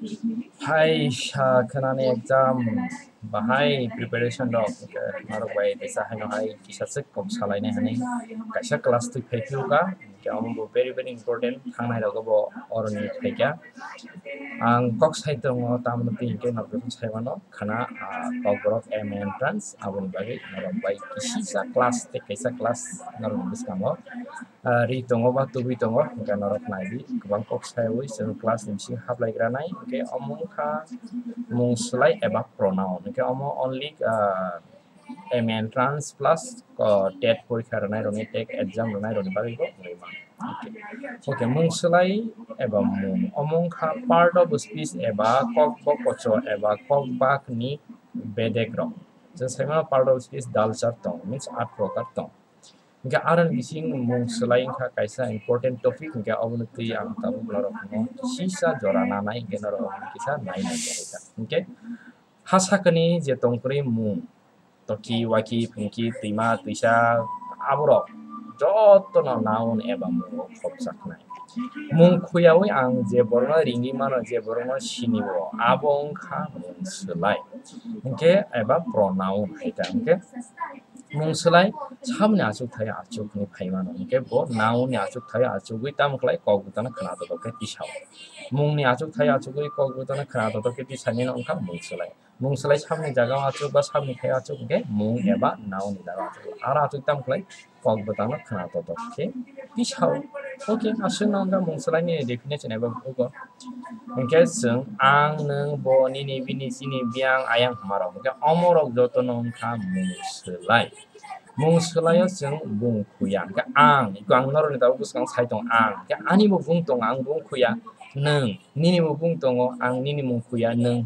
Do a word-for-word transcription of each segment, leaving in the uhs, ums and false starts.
Hai, ah, khnani exam bahai preparation rok, hwnkhe norok bai teisa haino hai kisa swk kok salainai hwnwi kaisa class twi phai phiyokha, hwnkhe omo bo very, very important, thangnai rogo bo oroni phaikha. Ang kok sai tongo, tamoni twi hwnkhe norok sai mano khna, ah, Kokborok M A entrance, aboni bagwi norok bai kisisa class tei kaisa class norokni bwskango ah, ri tongo ba tubui tongo, hwnkhe norok nai di, kwbang kok sayaui chwng class ni bisingo haplai gra nai, hwnkhe omo wngkha mung swlai eba pronoun, hwnkhe omo only, ah, M A entrance plus, ah, tet porikha rwnai rokni, tet exam rwnai rokni bagwi bo wngwi mano. Okay, mung swlai eba mung, omo wngkha part of speech eba kok bokocho eba kok bakni bedek rok. Chwng sai mano part of speech dalchar tong, means aat prokar tong. Hwnkhe aroni bising mung swlai wngkha kaisa important topic, hwnkhe obono twi ang tabuk norokno sisa jora nanai, hwnkhe norok kisa nai nai jahai ta. Hwnkhe ha sakani je tongkwrwi mung, toki, waki, phungki, twima, twisa, aborok jotono noun eba mungo khopjaknai. Mung khuyaui ang je borokno ringwi mano, je borokno sinio, abo wngkha mung swlai. Hwnkhe eba pronoun hai ta. Hwnkhe mung swlai samni achukthai achuk hwnwi phai mano. Hwnkhe bo noun ni achukthai achugwi tamo khlai kok bwtano khna totok khe tisao. Mung ni achukthai achugwi kok bwtano khna totok khe tisani no wngkha mung swlai. Mung swlai samni jaga o achuk ba samni khai achuk hwnkhe mung eba noun ni jaga o achuk. Aro achuk tamo khlai kok bwtano khna totok khe tisao. Okay, aswk no wngkha mung swlai ni definition eba bukugo. Hwnkhe chwng ang, nwng, bo, nini, bini, chini, biyang, ayang hwnma rok. Hwnkhe omo rok joto no wngkha mung swlai. Mung swlai o chwng bung khuya. Hwnkhe ang, iko ang norok ni tabuk bwskang sai tongo ang. Hwnkhe ani bo bung tongo, ang bung khuya. Nwng, nini bo bung tongo, ang nini mung khuya, nwng,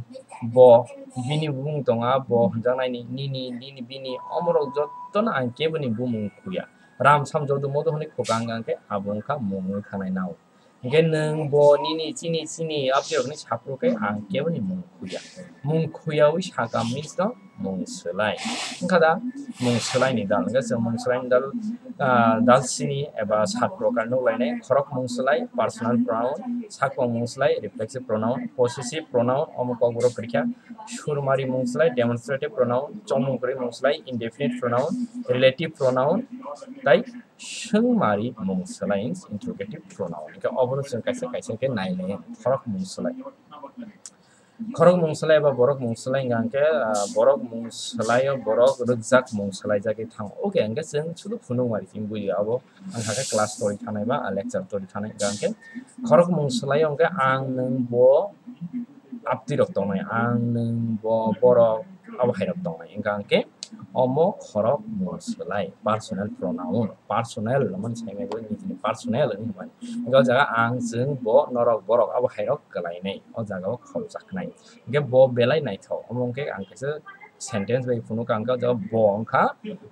bo, bini bo bung tongo, a bo hwnjaknai ni, nini, nini, bini, omorok jotono ang keboni bumung khuya. Ram sam jodo modo hwnwi khukang ang khe abo wngkha mung wngwi thangnai noun. Hwnkhe nwng, bo, nini, chini, chini, aboni rokni saphuru khe ang keboni mung khuya. Mung khuyaui sakha means no mung swlai. Wngkha da mung swlai ni dal. Hwnkhe chwng mung swlai ni dal, ah, dal sini eba sat prokar nukhlainai. Khorok mung swlai, personal pronoun, sakphang mung swlai, reflexive pronoun, possessive pronoun, omo kokborok kwrwikha, surmari mung swlai, demonstrative pronoun, chongmung kwrwi mung swlai, indefinite pronoun, relative pronoun, tai swngmari mung swlai, interrogative pronoun. Hwnkhe obono chwng kaisa kaisa khe nai nai khorok mung swlai. Khorok mung swlai eba borok mung swlai hwnkha hwnkhe, ah, borok mung swlai o borok rwkjak mung swlai jagwi thango. Okay, hwnkhe chwng sudu phunuk mari chini buji abo wngkha khe class tori thanai ba, ah, lecture tori thanai hwnkha hwnkhe khorok mung swlai o hwnkhe ang, nwng, bo, aptwi rok tongnai, ang, nwng, bo, borok abo hai rok tongnai hwnkha hwnkhe omo khorok mung swlai, personal pronoun, personal hwnmani sai nai bo nijini personal hwnwi hwnmani. Hwnkhe o jaga ang, chwng, bo, norok, borok abo hai rok kwlainai, o jaga o khopjaknai. Hwnkhe bo belai naithok, omo hwnkhe ang kaisa sentence bai phunukha, hwnkhe o jaga bo wngkha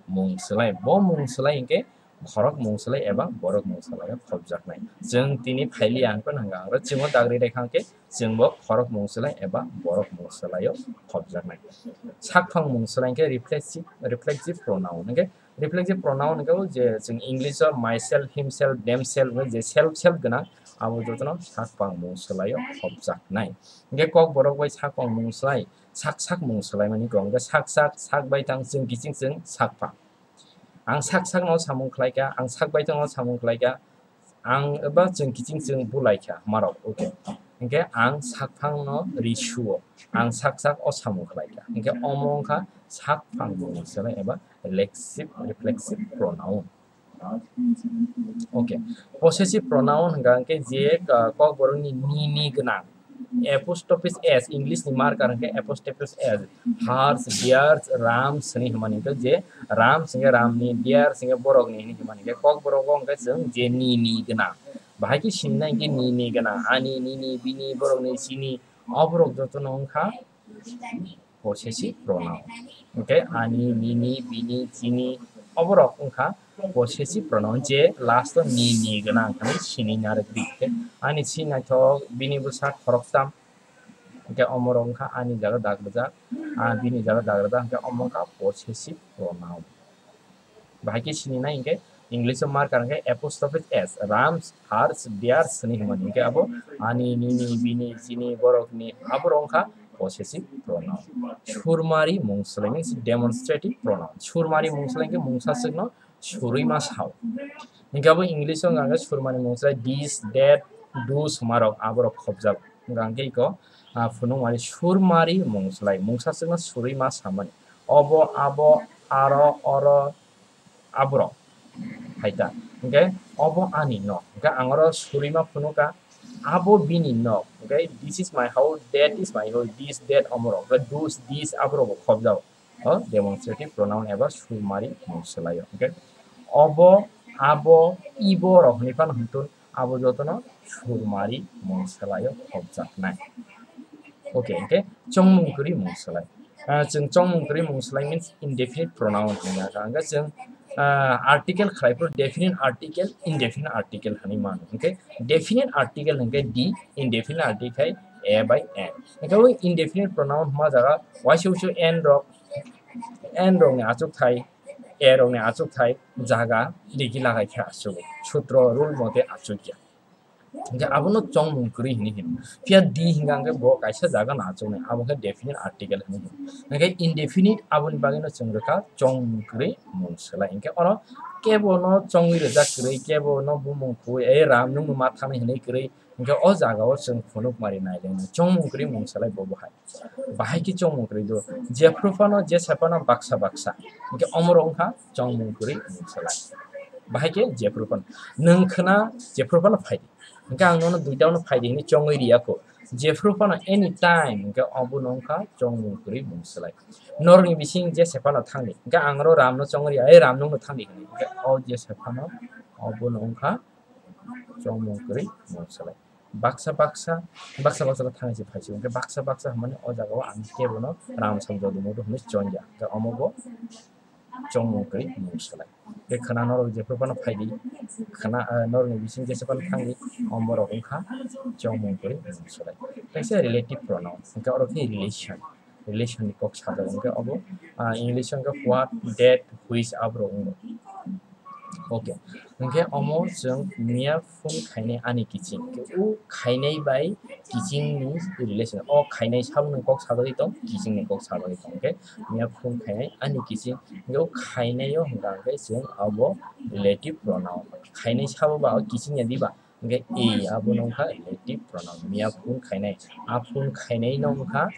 mung swlai, bo mung swlai hwnkhe khorok mung swlai eba borok mung swlai o khopjaknai. Chwng tini phailiya hwnkhe hwnkha ang ro chwng o dagri rekha hwnkhe chwng bo khorok mung swlai eba borok mung swlai o khopjaknai. Sakphang mung swlai hwnkhe reflexive, reflexive pronoun hwnkhe reflexive pronoun hwnkhe o je chwng English o myself, himself, themself hwnwi je self, self gwnang abo jotono sakphang mung swlai o khopjaknai. Hwnkhe kokborok bai sakphang mung swlai, sak sak mung swlaimani kok hwnkhe sak sak, sak bai tang, chwng kiching chwng sakphang. Ang sak sakno samung khlaikha, ang sak bai tongno samung khlaikha, ang eba chwng kiching chwng bulaikha, hwnmarok, okay. Hwnkhe ang sakphangno risuo, ang sak sak o samung khlaikha. Hwnkhe omo wngkha sakphang mung swlai eba reflexive, reflexive pronoun. Okay. Possessive pronoun hwnkha hwnkhe je, ah, kokborokni nini gwnang. Apostrophe S, English ni marker hwnkhe apostrophe S. Hers, theirs, Ram's hwnwi hwnmani hwnkhe je Ram's hwnkhe Ramni, theirs hwnkhe borokni hwnwi hwnmani hwnkhe kokborok o hwnkhe chwng je nini gwnang. Bahai khe sinina hwnkhe nini gwnang. Ani, nini, bini, borokni, chini, oborok jotono wngkha possessive pronoun. Hwnkhe ani, nini, bini, chini, oborok wngkha possessive pronoun, je last o ni, ni gwnang hwnwi sini narwk di. Hwnkhe ani si naithok, bini bwsa khoroktham, hwnkhe omorok wngkha ani jaga dag rwjak, ah, bini jaga dag rwjak, hwnkhe omo wngkha possessive pronoun. Bahai khe sini nai hwnkhe English o marker hwnkhe apostrophe s, rams, hers, theirs hwnwi hwnmani. Hwnkhe abo ani, nini, bini, chini, borokni, aborok wngkha possessive pronoun. Surmari mungslai means demonstrative pronoun. Surmari mungslai hwnkhe mungsaswkno surwi ma sao. Hwnkhe abo English o hwnkha hwnkhe surmani mungslai this, that, those hwnmarok aborok khobjago. Hwnkha hwnkhe iko, ah, phunukmani surmari mungslai, mungsaswkno surwi ma samani. Obo, abo, aro, oro, aborok hai ta. Hwnkhe obo ani nok. Hwnkhe ang oro surwi ma phunukha, abo bini nok. Hwnkhe this is my house, that is my house, this, that omorok. Hwnkhe those, these aborok bo khobjago. O demonstrative pronoun eba surmari mungslai o. Hwnkhe obo, abo, ibo rok hwnwi phano hwntun abo jotono surmari mungslai o khobjaknai. Okay, hwnkhe chongmung kwrwi mungslai. Ah, chwng chongmung kwrwi mungslai means indefinite pronoun hwnwi kha. Hwnkhe chwng, ah, article khlai phuru definite article, indefinite article hwnwi mano. Hwnkhe definite article hwnkhe D, indefinite article khe A by N. Hwnkhe o indefinite pronoun hwnma jaga waisa waisa N rok, N rokni achukthai, A rokni achukthai jaga digi lagai khe achugo. Sutro rule mote achukya. Hwnkhe abono chongmung kwrwi hwnwi hino. Phiya D hwnka hwnkhe bo kaisa jaga no achuknai, abo khe definite article hwnwi hino. Hwnkhe indefinite aboni bagwino chwng rwkha chongmung kwrwi mungslai. Hwnkhe oro kebo no chongwi rwjak kwrwi, kebo no bumung khwi, ei ram nwngno ma thangnai hwnwi kwrwi, hwnkhe o jaga o chwng phunuk mari nai lengno chongmung kwrwi mungslai bo bo hai. Bahai khe chongmung kwrwi do. Jephru phano, jesa phano, baksa baksa. Hwnkhe omorok wngkha chongmung kwrwi mungslai. Bahai khe jephru phano. Nwng khna jephru phano phai di. Hwnkhe ang nono duita no phai di hwnwi chongwi riya kho. Jephru phano anytime hwnkhe obo no wngkha chongmung kwrwi mungslai. Norokni bising jesa phano thang di. Hwnkhe ang oro ram no chongwi riya, "Ei ram, nwng no thang di," hwnwi. Hwnkhe o jesa phano obo no wngkha chongmung kwrwi mungslai. Baksa baksa, baksa baksa khe thangwi se phai se. Hwnkhe baksa baksa hwnmani o jaga o ang kebo no ram samjak tongmani hwnwi chongya. Hwnkhe omo bo chongmung kwrwi mungslai. Hwnkhe khna norok jephru phano phai di, khna, ah, norokni bising jesa phano thang di, omo rok wngkha chongmung kwrwi mungslai. Kaisa relative pronoun, hwnkhe oro khe relation. Relation ni kok sajak hwnkhe obo, ah, English hwnkhe what, that, which aborok wngo. Okay, hwnkhe omo chwng miya phone khainai ani kiching. Hwnkhe o khainai bai kiching ni relation. O khainai sabo ni kok sajagwi tong, kiching ni kok sajagwi tong. Hwnkhe miya phone khainai ani kiching. Hwnkhe o khainai o hwnkha hwnkhe chwng abo relative pronoun. Khainai sabo ba o kiching ya diba? Hwnkhe A, abono wngkha relative pronoun, miya phone khainai. A phone khainai no wngkha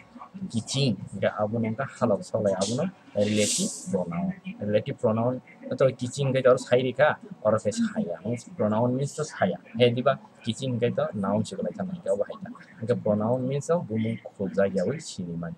kiching, hwnkhe abono wngkha halok soklai, abono relative pronoun. Relative pronoun to kiching hwnkhe oro sai rikha, oro khe saya. Means pronoun means to saya. He diba kiching hwnkhe to noun se kwlai thangma hwnkhe obo hai ta. Hwnkhe pronoun means to bumung khuljakyaui sinimani.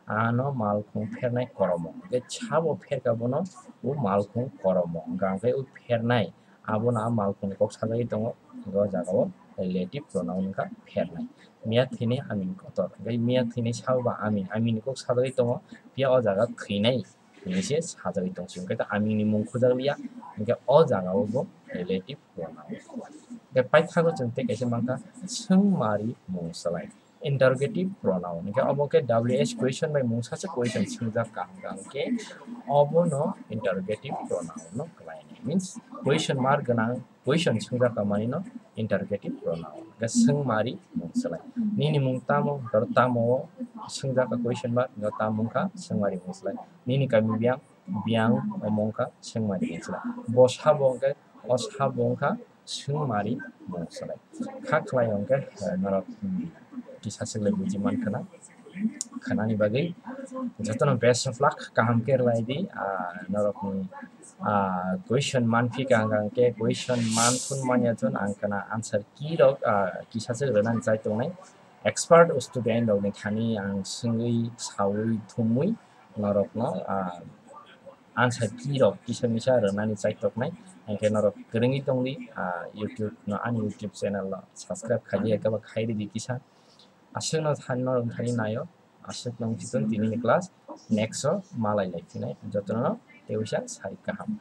Ano malkhung phernai koromo. Hwnkhe sabo pherkha bono o malkhung koromo. Hwnkha hwnkhe o phernai. Abono a malkhungni kok sajagwi tongo, hwnkhe o jaga o relative pronoun wngkha phernai. Miya thwinai aming kotor, hwnkhe miya thwinai sabo ba aming, aming ni kok sajagwi tongo, phiya o jaga thwinai hinwi se sajagwi tong sio, hwnkhe to aming ni mung khujak liya, hwnkhe o jaga o bo relative pronoun. Hwnkhe paithago chwng tei kaisa mankha swngmari mungslai. Interrogative pronoun. Hwnkhe obo khe W H question bai mungsa se question swngjak kaham kaham khe obono interrogative pronoun no khlainai. Means question mark gwnang question swngjak ka manwi no interrogative pronoun. Hwnkhe swngmari mungslai. Nini mung tamo? Hwnkhe tamo o swngjak ka question mark, hwnkhe tamo wngkha swngmari mungslai. Nini kami biyang? Biyang omo wngkha swngmari mungslai. Bo sabo hwnkhe, o sabo wngkha swngmari mungslai. Kha khlai hwnkhe, eh, norok, hmm, kisa swk lai buji man khna. Khnani bagwi jotono best of luck, kaham khe rwlai di. Ah, norokni, ah, question man phi ka hwnkhe question man thun manya thun ang khna answer key rok, ah, kisa swk rwnani chai tongnai. Expert student rokni thani ang swngwi sawi thumwi norokno, ah, answer key rok kisa misa rwnani chai toknai. Hwnkhe norok kwrwngwi tongdi, ah, YouTube no, ani YouTube channel no subscribe khaidi, ekaba khai ridi kisa. Aswkno thani norok thani naio, aswkno wngkhe tini ni class, next o malai lai phinai jotono tei uisa sai kaham.